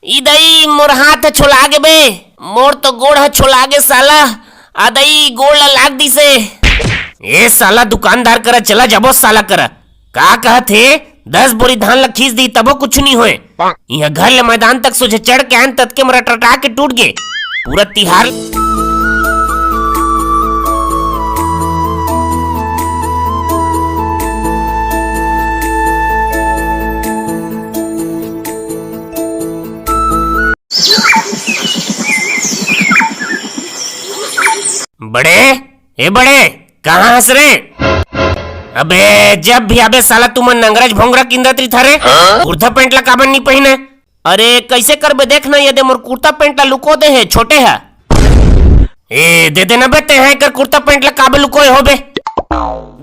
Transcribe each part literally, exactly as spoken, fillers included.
ई दई, मोर हाथ ह छोला गे बे, मोर तो गोड़ ह छोला गे साला। आ दई, गोड़ ला लाग दिसे। ए साला, दुकानदार करा चला जाबो साला करा। का कहत हे? दस बोरी धान ला खींच दी तबो कुछ नहीं होए। इहाँ घर ले मैदान तक सोझे चढ़ के आन ततके मोर टटा के टूट गे। पूरा तिहार बड़े, ए बड़े, कहाँ हस रे? अबे, जब भी आबे साला तुमन नंगरच भोंगरा किंदत रहिथा रे। हाँ? कुर्ता पैंट ला काबर नी पहिने? अरे, कैसे करबे? देख ना, ये दे मोर कुर्ता पैंट ला लुको दे हे, छोटे हा। ए, दे देना बे, ते हा एकर कुर्ता पैंट ला काबर लुकोए होबे?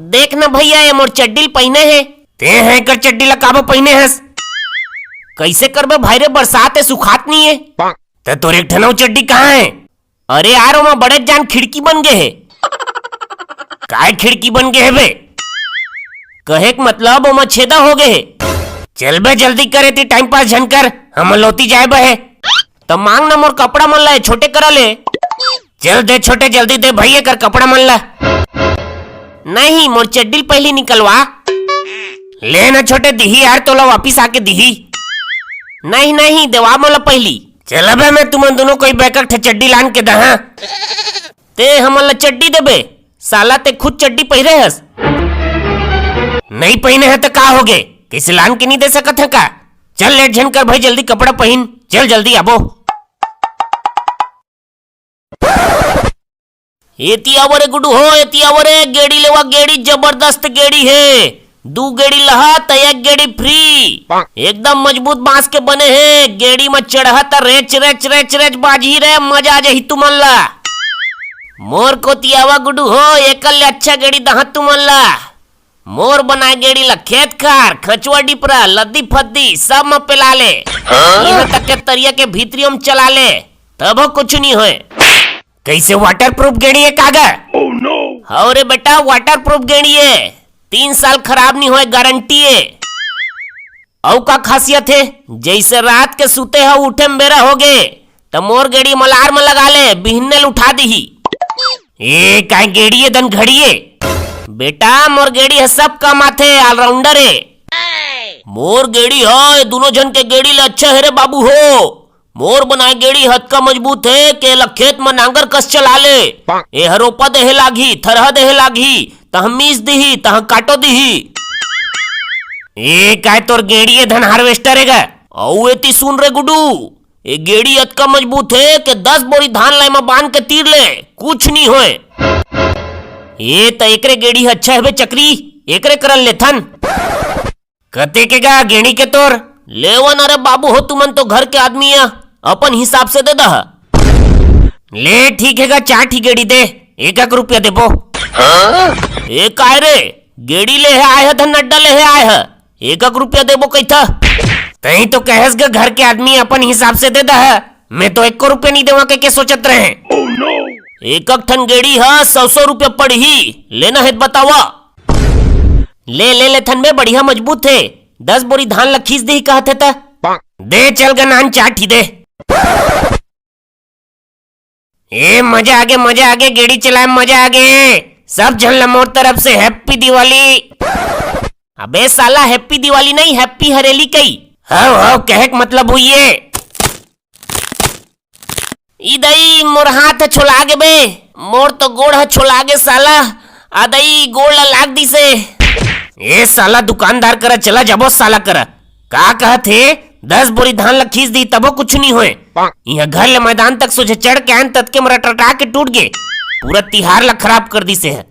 देख ना भैया, ये मोर चड्डी ल पहिने हे। ते हा एकर चड्डी ला काबर पहिने हस? कैसे करबे भाई रे, बरसात हे, सुखात नी हे। त तोर एक ठन अउ चड्डी कहाँ हे? अरे यार, ओमा बड़े जान खिड़की बन गे हे। काय खिड़की बन गे हे बे? कहे के मतलब ओमा छेदा हो गे हे। चल बे, जल्दी करे ती, टाइम पास झन कर, हमन लोती जाए बर हे। त मांग ना मोर कपड़ा मन ला, ए छोटे करा ले। चल दे छोटे, जल्दी दे भई एकर कपड़ा मन ला। नहीं, मोर चड्डी ल पहिली निकलवा। ले ना छोटे, दिही यार, तोला वापिस आके दिही। नहीं, नहीं, देवा मोला पहिली। चल अबे, मैं तुमन दोनों कोई बैकक ठे चड्डी लान के दहा। ते हमन ला चड्डी देबे? साला ते खुद चड्डी पहिरे हस। नहीं पहिने हे त का हो गे? किसी लान के नहीं दे सकत हे का? चल लेट झन कर भाई, जल्दी कपड़ा पहिन, चल जल्दी आबो। एती आवा रे गुड्डू हो, एती आवा रे, गेड़ी लेवा, गेड़ी जबरदस्त गेड़ी हे। दू गेड़ी लहा त एक गेड़ी फ्री। एकदम मजबूत बांस के बने हे, गेड़ी म चढ़हा त रेच रेच रेच रेच बाजही रे, मजा आ जाही तुमन ला। मोर कोती आवा गुड्डू हो, एकर ले अच्छा गेड़ी दहा तुमन ला। मोर बनाए गेड़ी ला खेत खार, खचुआ डिपरा, लद्दी फद्दी सब म पेला ले। इहां तक के तरिया के भीतरी म चला ले, तभो कुछ नी होय। कैसे waterproof गेड़ी हे का गा? हव रे बेटा, waterproof गेड़ी हे, तीन साल खराब नी होय, गारंटी हे। अउ का खासियत हे? जइसे रात के सुते हव, उठे म बेरा होगे, त मोर गेड़ी म alarm लगा ले, बिहन्ने ल उठा दिही। ए, काय गेड़ी ए धनघड़ी ए? बेटा, मोर गेड़ी ह सब काम आथे, all-rounder ए। मोर गेड़ी ह ए दुनो झन के गेड़ी ले अच्छा हे रे बाबू हो। मोर बनाए गेड़ी ह अतका मजबूत हे के एला खेत म नांगर कस चला ले। ए ह रोपा देहे लागही, थरहा देहे लागही, तहां मीस दिही, तहां काटो दिही। ए, काय तोर गेड़ी ए धन harvester ए गा? अउ एती सुन रे गुड्डू, ए गेड़ी अतका मजबूत हे के दस बोरी धान ला एमा बांध के तीर ले, कुछ नी होय। ए त एकरे गेड़ी ह अच्छा हवे चकरी, एकरे करन लेथन। कते के गा गेड़ी के तोर? लेवा ना रे बाबू हो, तुमन तो घर के आदमी आ, अपन हिसाब से दे दह। ले ठीक हे गा, चार ठी गेड़ी दे, एक एक रुपया देबो। ए काय रे, गेड़ी ले हे आय ह धन अड्डा ले हे आय ह, एक एक रुपया देबो कहिथा। तहीं तो कहेस ग घर के आदमी अपन हिसाब से दे दह, मैं तो एको रुपया नी देवा के, के सोचत रहे। एक एक ठन गेड़ी ह सौ सौ रुपया पड़ही, लेना हे त बतावा। ले, ले लेथन बे, बढ़िया मजबूत हे, दस बोरी धान ल खींच देही कहत हे त। दे चल ग नान चार ठी दे। ए, मजा आगे, मजा आगे, गेड़ी चलाए म मजा आगे। सब झन ल मोर तरफ से Happy Diwali। अबे साला, Happy Diwali नहीं, Happy हरेली कही। हव, हव, कहे के मतलब हुई ये। ई दई, मोर हाथ ह छोला गे बे, मोर तो गोड़ ह छोला गे साला। आ दई, गोड़ ल लाग दिसे। ए साला, दुकानदार करा चला जाबो साला करा। का कहत हे? दस बोरी धान ल खींच दी तबो कुछ नी होय। इहां घर ले मैदान तक सोझे चढ़ के आन ततके मोर टटा के टूट गे। पूरा तिहार ल खराब कर दिसे हे।